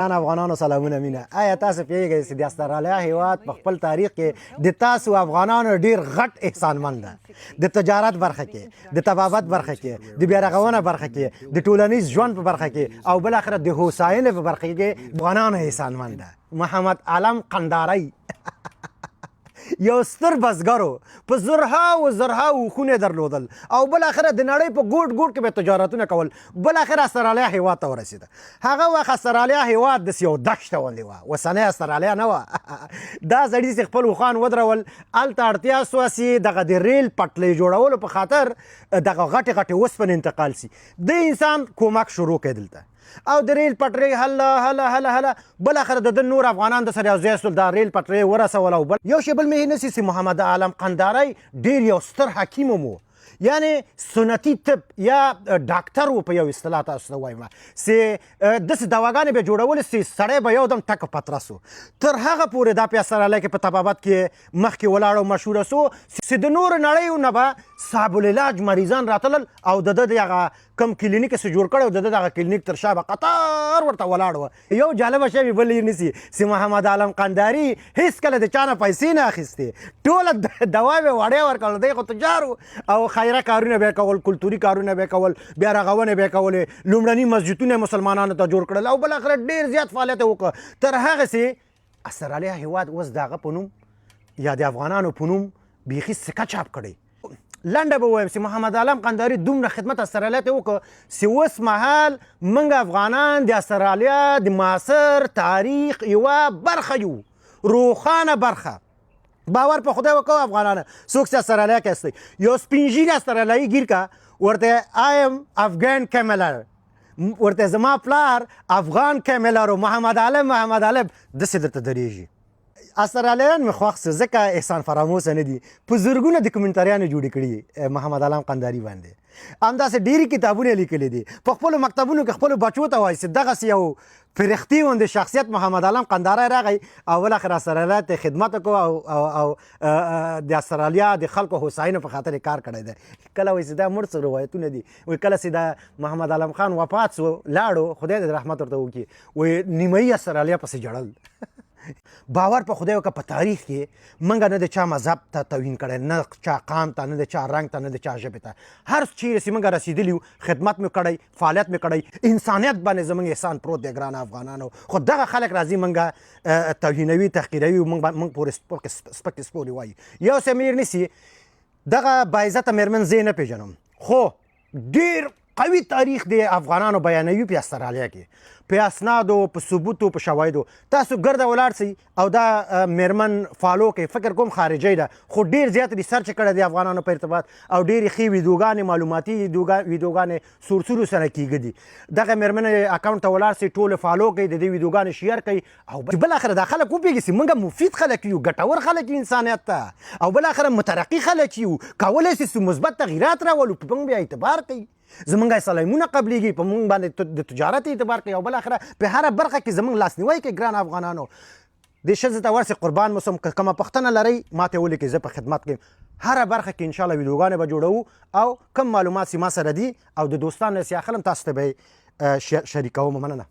ګران افغانانو سلامونه مینه. آیا تاسو پوهیږئ چې د استرالیا هیواد په خپل تاریخ کې د تاسو افغانانو ډیر غټ احسانمند ده؟ د تجارت برخه کې، د طبابت برخه کې، د بیارغونه برخه کې، د ټولنیز ژوند په برخه کې او بالاخره د هوساینې په برخه کې افغانانو احسانمند ده. محمد عالم قنداری یو ستر بزګر و، په زرهاوو زرهاوو اوښونه یې درلودل او بالاخره د نړۍ په ګوټ ګوټ کې به یې تجارتونه کول. بالاخره استرالیا هېواد ته ورسېده. هغه وخت استرالیا هېواد داسې یو دښته غوندې وه، اوسنۍ استرالیا نه وه. دا سړي چې خپل اوښان ودرول، هلته اړتیا سوه چې دغه د ریل پټلۍ جوړولو په خاطر دغه غټې غټې اوسپنې انتقال سي. د انسان کومک شروع کړ دلته او د ریل پټلۍ هله هله هله هله بالاخره د ده نور افغانان د سره یو ځای سول، دا ریل پټلۍ ورسوله. او بل یو شی بل مې نه سي چې محمد عالم قنداری ډیر یو ستر حکیم هم و، یعنی سنتي طب یا ډاکټر و په یو اصطلاح تاسو ته وایم چې داسې دواګانې به جوړولې چې سړی به یو دم ټک پتره سو. تر هغه پورې دا په استرالیا کې په طبابت کې مخکې ولاړ او مشهور سو چې د نورو نړیو نه به صعب العلاج مریضان راتلل او د ده د هغه کوم کلینیک یې جوړ کړی او د ده دغه کلینیک تر شا به قطار ورته ولاړ و. یو جالبه شی مې بل یې نیسي چې محمد عالم قنداري هیڅکله د چا نه پیسې نه اخیستې، ټوله دوا به یې وړیا ورکوله. دی خو تجار و او خیره کارونه به یې کول، کلتوري کارونه به یې کول، بیا رغونې به یې کولې، لومړني مسجدونه یې مسلمانانو ته جوړ کړل او بالاخره ډېر زیات فعالیت یې وکړ. تر هغه چې استرالیا هیواد اوس د هغه په نوم یا د افغانانو په نوم بیخي سکه چاپ کړی. لنډه به ووایم چې محمد عالم قنداري دومره خدمت استرالیا ته وکړ چې اوس مهال موږ افغانان د استرالیا د معاصر تاریخ یوه برخه یو، روښانه برخه. باور په خدای وکړو افغانانه، څوک چې استرالیا کې استئ، یو سپین ږیری استرالیایي ګیر کا ورته آی ام افغان کیملر، ورته زما پلار افغان کیملر محمد عالم محمد عالم داسې درته درېږي. استرالیان مې خوښ سو ځکه احسان فراموسه نه دي، په زرګونه ډاکومنټریانې جوړې کړي محمد عالم قنداري باندې، همداسې ډېری کتابونه لیکلي دي، په خپلو مکتبونو کې خپلو بچو ته وایي چې دغسې یو فرښتې غوندې شخصیت محمد عالم قنداري راغی او بالاخره استرالیا ته خدمت وکړو او او او د استرالیا د خلکو هوساینې په خاطر یې کار کړی دی. کله وایي چې دا مړ څه روایتونه دي، وایي کله چې دا محمد عالم خان وفات سو لاړو، خدای دې رحمت ورته وکړي، وایي نیمایي استرالیا پسې ژړل. باور په خدای وکړه په تاریخ کې منګه نه د چا مذهب ته توهین کړی، نه چا قام ته، نه د چا رنګ ته، نه د چا ژبې ته. هر چیرې چې منګه رسیدلی یو خدمت مې کړی، فعالیت مې کړی، انسانیت باندې زمونږ احسان پروت دی ګرانه افغانانو. خو دغه خلک راځي منګه توهینوي، تحقیروي، مونږ پورې سپکې سپورې وایي. یو څه میر نیسي دغه باعزته مېرمن زه یې نه پېژنم، خو ډیر قوي تاریخ دی افغانانو بیانوي په استرالیا کې، په اسنادو، په ثبوتو، په شواهدو. تاسو ګرده ولاړ سئ او دا میرمن follow کړئ، فکر کوم خارجي ده خو ډیر زیات research کړی دی افغانانو په ارتباط او ډېرې ښې ویډیوګانې، معلوماتي ویډیوګانې سورسونو سره کېږدي. دغه میرمن اکاونټ ته ولاړ سئ، ټول follow کړئ، د دې ویډیوګانې share کړئ او بالاخره دا خلک وپوهېږي چې موږ مفید خلک یو، ګټور خلک یو انسانیت ته، او بالاخره مترقي خلک یو، کولی شي چې مثبت تغیرات راولو، په موږ بیا اعتبار کوي، زمونږ اسلامونه قبلېږي، په موږ باندې د تجارت اعتبار کوي او بالاخره په هره برخه کې زمونږ لاسنیوی کوي. ګران افغانانو، دې ښځې ته ورسئ، قربان مو سم، که کومه پوښتنه لرئ ماته ولیکئ، زه په خدمت کې هره برخه کې انشاءالله ویډیوګانې به جوړوو او کوم معلومات چې ما سره دي او د دوستانو نه چې اخلم تاسو ته به یې شریکوم. مننه.